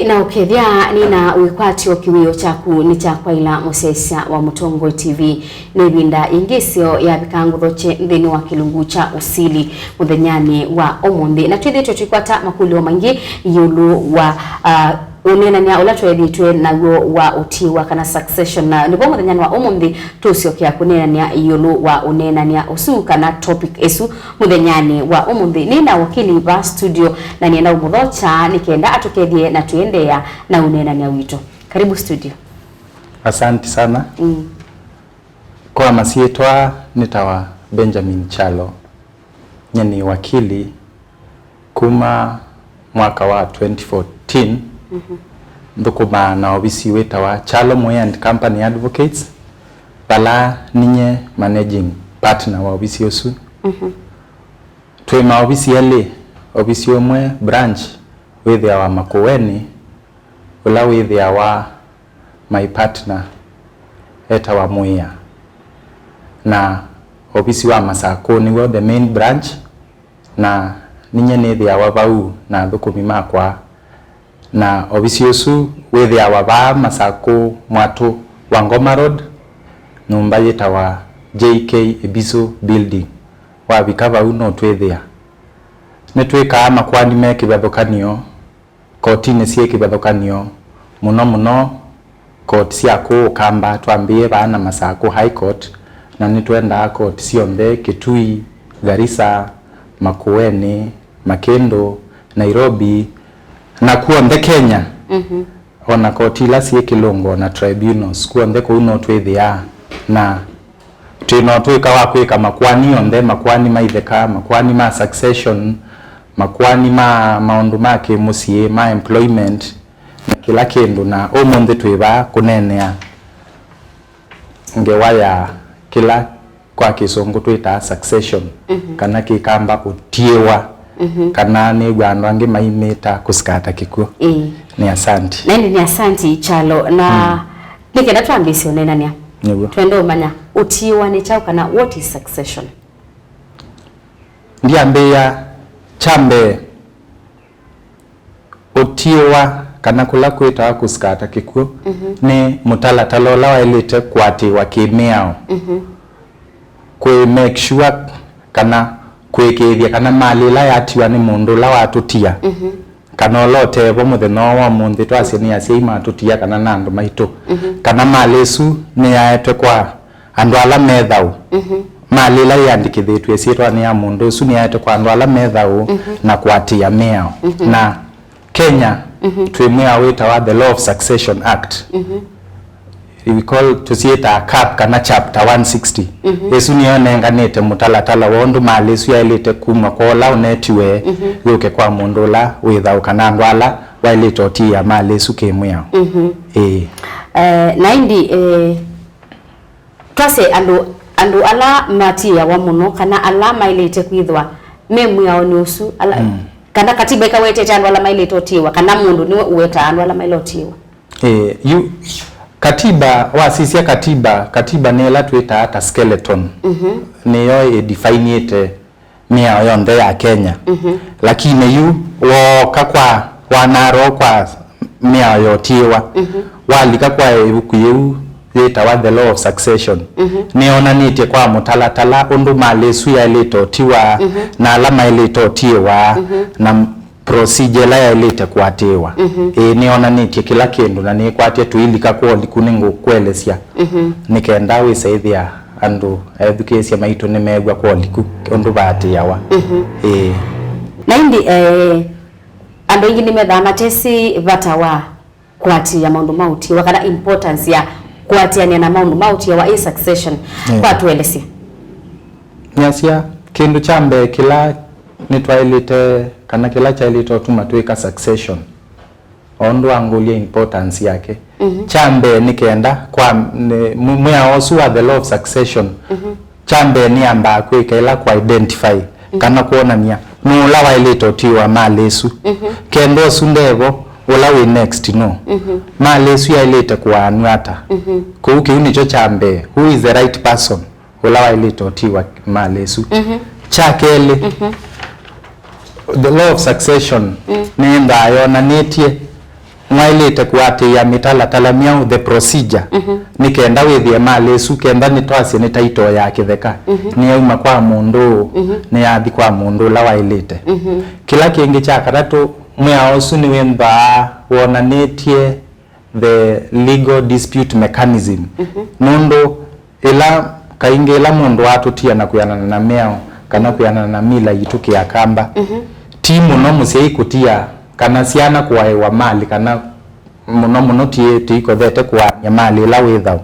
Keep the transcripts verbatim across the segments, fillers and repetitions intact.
Na ũkethĩa nĩ na wĩkwatyo kĩwĩo kyaku nĩ kya kwaĩla mũsyaĩĩsya wa Mũtongoi T V, nĩ ĩvinda yĩngĩ ĩseo yavika ngũthokye nthĩnĩ wa kĩlungu kya ũsili mũthenyanĩ wa ũmũnthĩ. Na twĩthĩĩtwe tũikwata makũlyo maingĩ ĩũlũ wa, ah, ũneenany'a ũla tweethĩĩtwe naw'o wa ũtiĩwa kana succession. Na nĩvo mũthenyanĩ wa ũmũnthĩ tũũsyokea kũneenany'a ĩũlũ wa ũneenany'a ũsu kana topic ĩsu. Mũthenyanĩ wa ũmũnthĩ nĩ na wakili va studio, na nĩenda ũmũthokya nĩ kenda atũkethye na tũendeea na ũneenany'a witũ. Karibu studio. Asante sana. Mm. Kwa masyĩtwa nĩtawa Benjamin Kyalo. Nyie nĩ wakili kuma mwaka wa twenty fourteen. Mhm. Nthũkũmaa na ovisi wĩtawa Kyalo Mwĩai and Company Advocates, vala ninyie managing partner wa ovisi ũsu. Mhm. Twĩ maovisi elĩ, ovisi ũmwe branch wĩthĩawa Makueni, ũla wĩthĩawa my partner etawa Mwĩa, na ovisi wa Masakũ nĩw'o the main branch, na ninyie nĩthĩawa vau na athũkũmi makwa, na ovisi ũsu wĩthĩawa vaa Masakũ mwatũ wa Ngoma Road, nyũmba yĩtawa J K Ebisu Building. Wavika vau nũtwĩthĩa. Nĩtwĩkaa makoani me kĩvathũkany'o kotinĩ syĩ kĩvathũkany'o, mũno mũno koti sya kũũ Ũkamba. Twambĩĩe vaa na Masakũ High Court, na nĩtwendaa koti syonthe, Kitui, Garissa, Makueni, Makĩndũ, Nairobi, na kw'onthe Kenya. Mhm. O na koti ila syĩ kĩlũngo na tribunals, kw'onthe kũu no twĩthĩaa na twĩ na ũtũĩka wa kwĩka makoani onthe, makoani ma itheka, makoani ma succession, makoani ma maũndũ ma kĩmũsyĩ, ma employment, na kĩla kĩndũ. Na ũmũnthĩ twĩ vaa kũneenea ngewa ya kĩla kwa Kĩsũngũ twĩtaa succession, mhm, kana Kĩkamba ũtiĩwa, mhm, kana nĩw'a andũ angĩ maimĩta kũsikata kĩkw'ũ. Ĩĩ. Nĩ asanti. Na ĩndĩ nĩ asanti, Kyalo. Na, mm, nĩ kenda twambĩĩsye ũneenany'a, nĩw'o, twenda ũmanya ũtiĩwa nĩ kyaũ, kana what is succession? Ndiambĩĩa, kya mbee, ũtiĩwa, kana kũla kwĩtawa kũsikata kĩkw'ũ, mhm, nĩ mũtalatala ũla waĩlĩte kũatĩĩwa kĩ-mĩao, mhm, kwĩ make sure kana kũĩkĩĩthya kana malĩ ĩla yatiwa nĩ mũndũ ũla watũtia, mhm, kana ũla ũtevo mũthenya ũũ wa ũmũnthĩ, twasye nĩ asyai matũtia kana na andũ maitũ, mhm, kana malĩ ĩsu nĩyaetwe kwa andũ ala me thaũ. Mhm. Malĩ ĩla yĩandĩkĩthĩtw'e syĩtwanĩ ya mũndũ ũsu nĩyaetwe kwa andũ ala me thaũ, mhm, na kũatĩĩa mĩao. Mhm. Na Kenya, mhm, twĩ mwĩao wĩtawa the Law of Succession Act. Mhm. We call, tũsyĩtaa cap kana chapter one sixty. Mhm. Ĩsu nĩyo ĩnenganĩte mũtalatala wa ũndũ malĩ ĩsu yaĩlĩte kuma kwa ũla ũnetiwe, mhm, yũke kwa mũndũ ũla wĩ thaũ kana andũ ala waĩlĩte ũtiĩa malĩ ĩsu kĩ-mwĩao. Mhm. Ĩĩ. Eh, na ĩndĩ, eh, twasye andũ, andũ ala matiĩawa mũno kana ala maĩlĩte kwĩthwa me mwĩaonĩ ũsu, ala, mm, kana katiba ĩkawetete andũ ala maĩlĩte ũtiĩwa, kana mũndũ nĩwe ũwetaa andũ ala maĩle ũtiĩwa? Eh, yu, katiba, wasisya katiba, katiba nĩ ĩla twĩtaa ta skeleton. Mhm. Nĩyo ĩdifainĩte mĩao yonthe ya Kenya. Mhm. Lakini yu wooka kwa wanaro kwa mĩao ya ũtiĩwa, mhm, walika kwa ĩvuku yĩu yĩtawa The Law of Succession, mhm, nĩyonanĩtye kwa mũtalatala ũndũ malĩ ĩsu yaĩlĩte ũtiwa, mhm, na ala maĩlĩte ũtiĩwa, mhm, na procedure ĩla yaĩlĩte kũatĩĩwa. Mhm. Ĩĩ, nĩyonanĩtye kĩla kĩndũ na nĩkwatya tũilika kwa ũliku nĩngũkũelesya. Mhm. Nĩ kenda wĩsa ĩthĩa andũ ethukĩĩsya maitũ nĩmeew'a kwa ũliku ũndũ vaatĩĩawa. Mhm. Ĩĩ. Na ĩndĩ, eh, andũ aingĩ nĩmethaa matesĩ vata wa kũatĩĩa maũndũ ma ũtiĩwa kana importance ya kũatĩanĩa na maũndũ ma ũtiĩwa, ĩ succession. Ĩĩ. Kwa tũelesye. Nĩasya, kĩndũ kya mbee kĩla nĩtwaĩlĩte, kana kĩla kyaĩlĩte ũtuma twĩka succession, o ũndũ wangũlya importance yake. Mhm. Kya mbee nĩ kenda kwa, nĩ, mw-, mwĩao ũsu wa the law of succession, mhm, kya mbee nĩyambaa kwĩka ĩla kũ identify, mhm, kana kwonany'a nũũ ũla waĩlĩte ũtiĩwa malĩ ĩsu. Mhm. Kenda ũsu ndevo, ũla wĩ next nũũ? Mhm. Malĩ ĩsu yaĩlĩte kũaanw'a ata? Mhm. Kwoou kĩu nĩkyo kya mbee. Who is the right person? Ũla waĩlĩte ũtiwa malĩ ĩsu. Mhm. Kya kelĩ, mhm, the law of succession, mm, nĩyendaa yonanĩtye mwaĩlĩte kũatĩĩa mĩtalatala myaũ, the procedure, nĩ kenda wĩthĩe malĩ ĩsu, kenda nĩtwasye nĩ title ya kĩtheka, nĩyauma kwa mũndũ ũũ, nĩyathi kwa mũndũ ũla waĩlĩte. Kĩla kĩngĩ kya katatũ, mwĩao ũsu nĩwĩthwaa wonanĩtye the legal dispute mechanism. Nũndũ ĩla, kaingĩ ĩla mũndũ watũtia na kwĩanana na mĩao kana kwĩanana na mila yitũ Kĩakamba, ti mũno mũsyai kũtia kana syana kũaĩwa malĩ, kana mũno mũno ti, tĩikothete kũaany'a malĩ ĩla wĩ thaũ,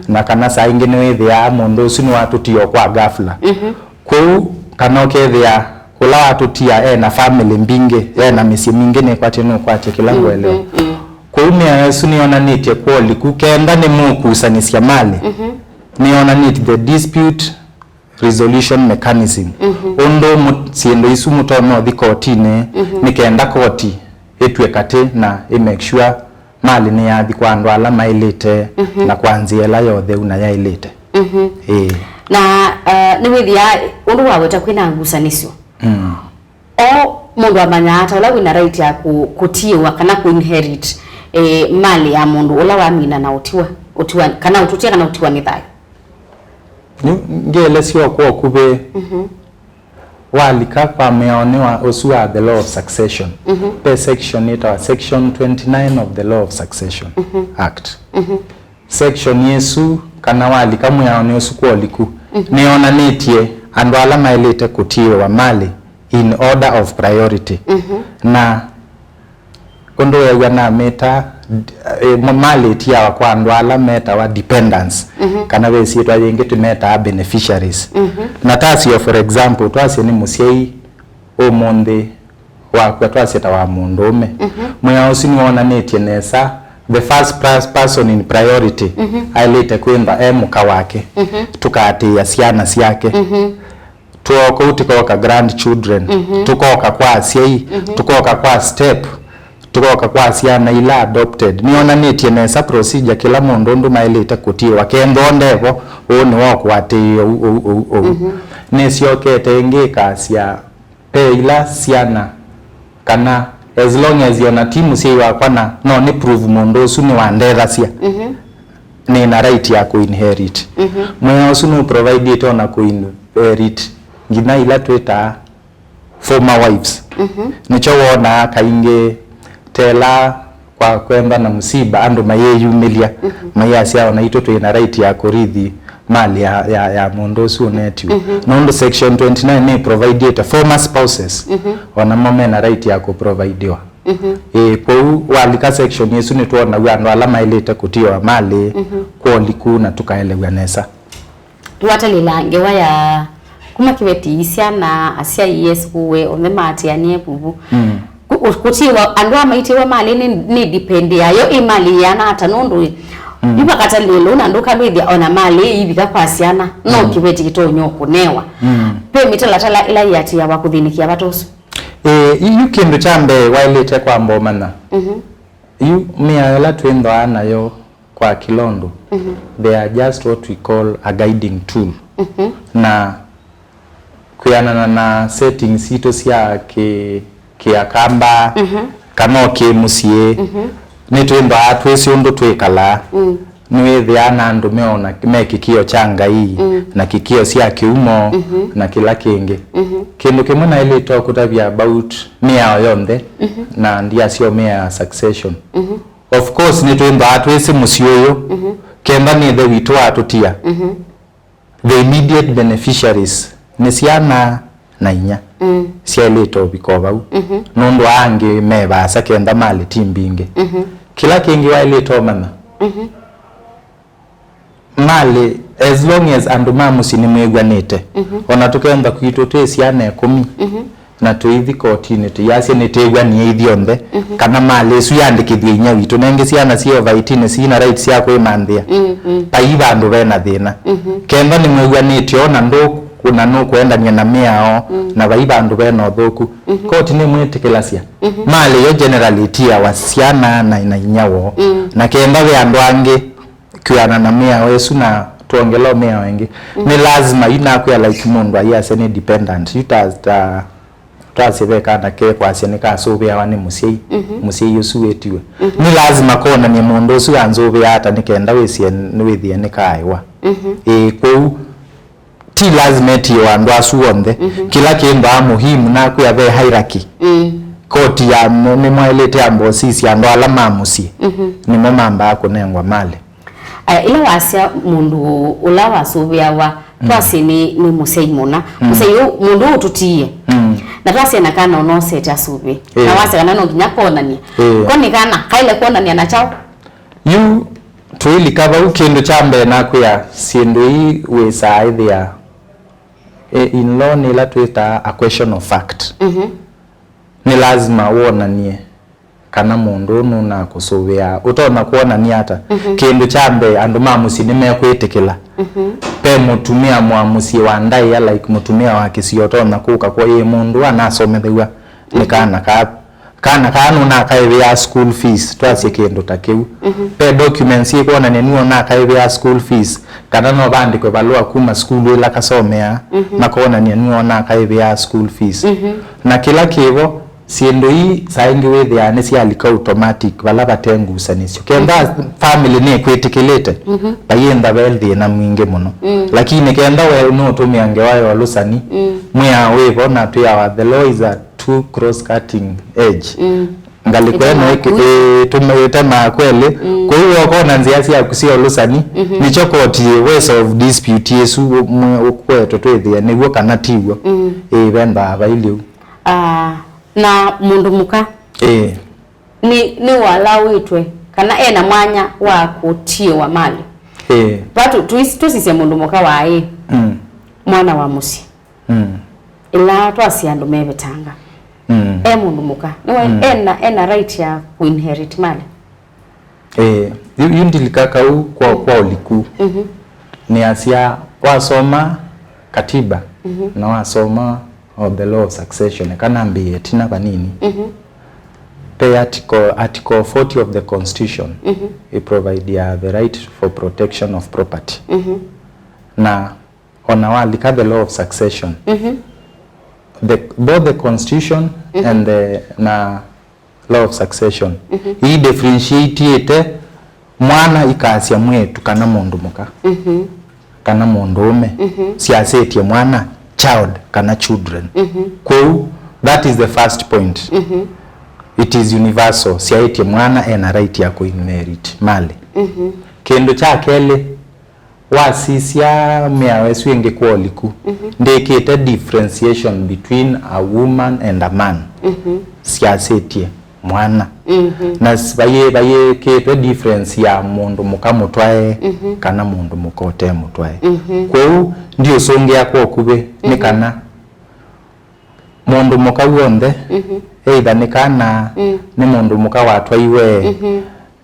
na kana saa ingĩ nĩwĩthĩaa mũndũ ũsu nĩwatũtia o kwa ghafla. Kwoou, kana ũkethĩa ũla watũtia e na famĩlĩ mbingĩ, e na mĩsyĩ mingĩ, nĩkwatye nũkwatya kĩla ngũelewa. Kwoou mĩao ĩsu nĩyonanĩtye kwa ũliku, kenda nĩmũkusanĩsya malĩ, nĩyonanĩtye the dispute resolution mechanism, ũndũ mũ-, syĩndũ isu mũtonya ũthi kotinĩ, nĩ kenda koti ĩtw'e katĩ na ĩ make sure malĩ nĩyathi kwa andũ ala maĩlĩte na kwa nzĩa ĩla ya ũtheu na yaĩlĩte. Ĩĩ. Na uh, nĩwĩthĩa ũndũ waweta kwĩna ngusanĩsyo, o mũndũ amanyaa ata ũla wĩna right ya kũ-, kũtiĩwa kana kũ inherit eh, malĩ ya mũndũ ũla wamina na ũtiwa, ũtiwa kana ũtũtia kana ũtiwa nĩ thayũ? Nĩ ngĩelesya kwa ũkuvĩ. Walika kwa mwĩaonĩ wa ũsu wa the law of succession, ve section yĩtawa section twenty-nine of the Law of Succession Act. Section ĩsu, kana walika mwĩaonĩ ũsu kwa ũliku, nĩyonanĩtye andũ ala maĩlĩte kũtiĩwa malĩ in order of priority. Na ũndũ weew'a nameta, eh, ma-, malĩ ĩtiawa kwa andũ ala metawa dependents, kana ve syĩtwa yĩngĩ tũmetaa beneficiaries. Na tasyo, for example, twasye nĩ mũsyai ũmũnthĩ wakw'a, twasye ta wa mũndũũme, mwĩao ũsu nĩwonanĩtye nesa the first pers-, person in priority aĩlĩte kwĩthwa e mũka wake, tũkaatĩĩa syana syake. Twooka ũu tũkooka grandchildren, tũkooka kwa asyai, tũkooka kwa step, tũkooka kwa syana ila adopted. Nĩyonanĩtye nesa procedure kĩla mũndũ ũndũ maĩlĩte kũtiĩwa, kenda ndevo, ũũ nĩwo ũkũatĩĩe ũu, ũu, ũu, ũu. Nĩsyokete ĩngĩ ĩkasya, ve ila syana, kana as long as ona ti mũsyai wakwa na no nĩ prove mũndũ ũsu nĩwandethasya, nĩ na right ya kũ inherit. Mwĩao ũsu nũ providĩte ona kũ inherit nginya ila twĩtaa former wives. Nĩkyo wonaa kaingĩ tela kwa kwemba na mũsiba, andũ mayĩyumĩlya, mayasya, "Ona itũ twĩ na right ya kũrithi mali ya, ya, ya mũndũ ũsu ũnetiwe." Nũndũ section twenty-nine nĩ providĩte former spouses, ona mo me na right ya kũprovidiwa. Ĩĩ, kwoou walika section ĩsu nĩtwonaw'a andũ ala maĩlĩte kũtiwa mali kwa ũliku na tũkaelew'a nesa. Tũatalĩla ngewa ya kuma kĩveti, syana, asyai, esũwe, onthe maatĩanĩe vuvu. Kũ-, kũ-, kũtiwa, andũ aa maitĩwa malĩ nĩ, nĩ depend yayo, ĩ malĩ yĩana ata nũndũ ĩ. Yu vakatalĩlũ na ndũkalwĩthya ona malĩ ĩivika kwa syana, no kĩveti kĩtonya kũnewa. Ve mĩtalatala ĩla yĩatĩawa kũthĩnĩkĩa vata ũsu? Ĩĩ, yu, yu kĩndũ kya mbee waĩlĩte kwamba ũmanya. Yu mĩao ĩla twĩthwaa nayo kwa kĩla ũndũ, they are just what we call a guiding tool. Na kwĩanana na settings sitũ sya kĩ, kĩakamba, kana o kĩmũsyĩ, nĩtwĩthwaa twĩsĩ ũndũ twĩkalaa. Nĩwĩthĩaa na andũ meona me kĩkĩo kya Ngai, na kĩkĩo sya kĩumo, na kĩla kĩngĩ. Kĩndũ kĩmwe naĩlĩte o kũtavya about mĩao yonthe, na ndiasya o mĩao ya succession. Of course, nĩtwĩthwaa twĩsĩ mũsyĩ ũyũ, kenda nĩ ĩthe witũ watũtia, the immediate beneficiaries nĩ syana na inya syaĩlĩte ũvika o vau, nũndũ aa angĩ me vaasa kenda malĩ ti mbingĩ. Kĩla kĩngĩ waĩlĩte ũmanya, malĩ, as long as andũ ma mũsyĩ nĩmwĩw'anĩte, ona tũkenda kwitũ twĩ syana ĩkũmi, na tũithi kotinĩ tũyasya nĩtwĩw'anie ithyonthe, kana malĩ ĩsu yandĩkĩthw'e inya witũ, nengĩ syana syĩ over eighteen syĩ na rights sya kwĩmanthĩa. Vai vandũ ve na thĩna. Kenda nĩmwĩw'anĩte o na ndũ-, na nũkũendany'a na mĩao, na vai vandũ ve na ũthũku, koti nĩmwĩtĩkĩlasya. Malĩ yo generally ĩtiawa syana na, na inya woo. Na kenda ve andũ angĩ kwĩana na mĩao ĩsu na twongela mĩao ĩngĩ. Nĩ lazima, yu nakwĩa like mũndũ ayasya nĩ dependent. Yu ta, ta Twasye ve kana kekwasya nĩkasũvĩawa nĩ mũsyai, mũsyai ũsu wĩtiwe. Nĩ lazima konanie mũndũ ũsu anzũvĩa ata nĩ kenda wĩsĩe, wĩthĩe nĩkaĩwa. Ĩĩ, kwoou ti lazima ĩtiĩwe andũ asu onthe. Kĩla kĩndũ a muhimu nakwĩa ve hierarchy. Koti ya nĩ mwaĩlĩte amba ũsisya andũ ala ma mũsyĩ nĩmo mambaa kũnengwa malĩ. Aya, ĩla wasya mũndũ ũla wasũvĩawa, twasye nĩ, nĩ mũsyai mũna. Mũsyai ũũ, mũndũ ũũ ũtũtiie. Na twasya na kana ũnosete asũvĩ. Na wasya kana no nginya kwonany'a. Ko nĩ kana, kaĩle kwonany'a na kyaũ? Yu, tũilika vau, kĩndũ kya mbee nakwĩa, syĩndũ ii wĩsaa ĩthĩa, e, in law nĩ ĩla twĩtaa a question of fact. Nĩ lazima wonanie kana mũndũ ũũ nũnakũsũvĩaa. Ũtonya kwonany'a ata? Kĩndũ kya mbee, andũ ma mũsyĩ nĩmekwĩtĩkĩla. Ve mũtumĩa mwa mũsyĩ wa ndaĩa, like mũtumĩa wa kĩsio, ũtonya kũka kwa, ĩ, mũndũ anasomethew'a nĩ kana kaa, kana kaa nũnakaĩvĩaa school fees, twasye kĩndũ ta kĩu. Ve documents ikwonany'a nũnakaĩvĩaa school fees, kana no vandĩkwe valũa kuma sukulu ĩla kasomeaa, makonany'a nũnakaĩvĩaa school fees. Na kĩla kĩvo, syĩndũ ii saa ingĩ wĩthĩaa nĩsyalika automatic vala vate ngusanĩsyo. Kenda family nĩkwĩtĩkĩlĩte, vaiĩntha ve thĩna mwingĩ mũno. Lakini kenda we nũũtũmĩa ngewa ya ũlũsani, mwĩao wĩvo na twĩawa, the law is a two cross cutting edge. Ngalĩko ĩno ĩtemaa kwelĩ. Kwoou wokona nzĩa syaku sya ũlũsani, nĩkyo koti, ways of dispute ĩsu mwe ũkwetwe twĩthĩe nĩw'o kana tiw'o. Ĩĩ, vendaa vailyĩ ũu. Ah, na mũndũ mũka, ĩĩ, nĩ, nĩwalaũĩtwe kana ena mwanya wa kũtiĩwa malĩ. Ĩĩ. Vatu tũsisye mũndũ mũka wa ĩ, mwana wa mũsyĩ. Ĩla twasya andũ mevetanga, e mũndũ mũka, nĩwe ena, ena right ya kũinherit malĩ? Eh, yu, yu ndilika kau kwa, kwa ũliku. Nĩasya, wasoma katiba, na wasoma, oh, the law of succession, kana mbĩe tina vanini. Pe article, article forty of the constitution, ĩ provide ya the right for protection of property. Na ona walika the law of succession, the, both the constitution and the, na law of succession, ii differentiate mwana ikasya mwĩĩtu kana mũndũ mũka, kana mũndũũme, syasĩtye mwana, child kana children. Kwoou, that is the first point. It is universal, syaĩtye mwana ena right ya kũinherit malĩ. Kĩndũ kya kelĩ, wasisya mĩao ĩsu ĩngĩ kwa ũliku, ndĩkĩte differentiation between a woman and a man. Syasĩtye mwana. Na s-, vayĩ-, vayĩkĩtwe difference ya mũndũ mũka mũtwae kana mũndũ mũka ũte mũtwae. Kwoou, ndiũsũngĩa kwa ũkuvĩ nĩ kana mũndũ mũka w'onthe, either nĩ kana, nĩ mũndũ mũka watwaiwe,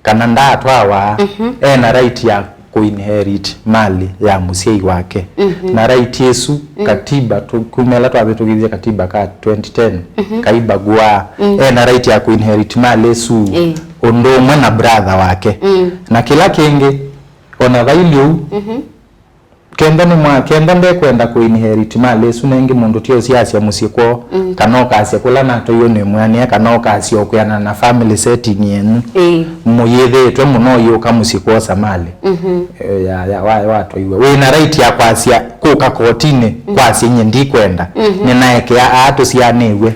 kana ndaatwawa, ena right ya kũinherit malĩ ya mũsyai wake. Na right ĩsu, katiba, tũ-, kuma ĩla twavĩtũkĩthye katiba ka twenty ten, kaibagua, ena right ya kũinherit malĩ ĩsu ũndũ ũmwe na brother wake. Na kĩla kĩngĩ, ona vailyĩ ũu, kenda nĩ mwa-, kenda ndekwenda kũinherit malĩ ĩsu nengĩ mũndũ ti ũsiasya mũsyĩ kwoo, kana ũkasya kũla natwaiwe nĩ mwĩanĩe, kana ũkasya ũkwĩanana na family setting yenyu, mũyĩthĩĩtwe mũno ũyĩũka mũsyĩ kwosa malĩ, eh, ya, ya, wa-, watwaiwe. Wĩ na right ya kwasya, kũka kotinĩ, kwasya, "Nyie ndikwenda, nĩnaekea aa tũsyaanĩw'e,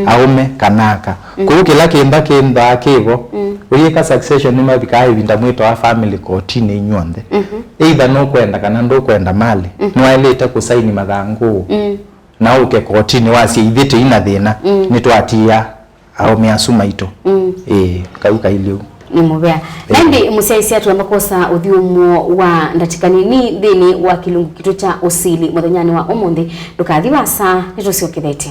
aũme kana aka." Kũu kĩla kĩmba kĩnthaa kĩvo, ũyĩka succession nĩmavikaa ĩvinda mwĩtwaa family kotinĩ inyw'onthe. Either nũkwenda kana ndũkwenda malĩ, nĩwaĩlĩte kũsaini mathangũ na ũke kotinĩ wasya, "Ithyĩ tĩi na thĩna, nĩtwatiĩa aũme asu maitũ." Ĩĩ, kau kailyĩ ũu. Nĩ mũvea. Na ĩndĩ mũsyaĩĩsya twamba kwosa ũthyũmũo wa ndatĩka nini nthĩnĩ wa kĩlungu kitũ kya ũsili mũthenyanĩ wa ũmũnthĩ. Ndũkathi vaasa, nĩtũsyokethete.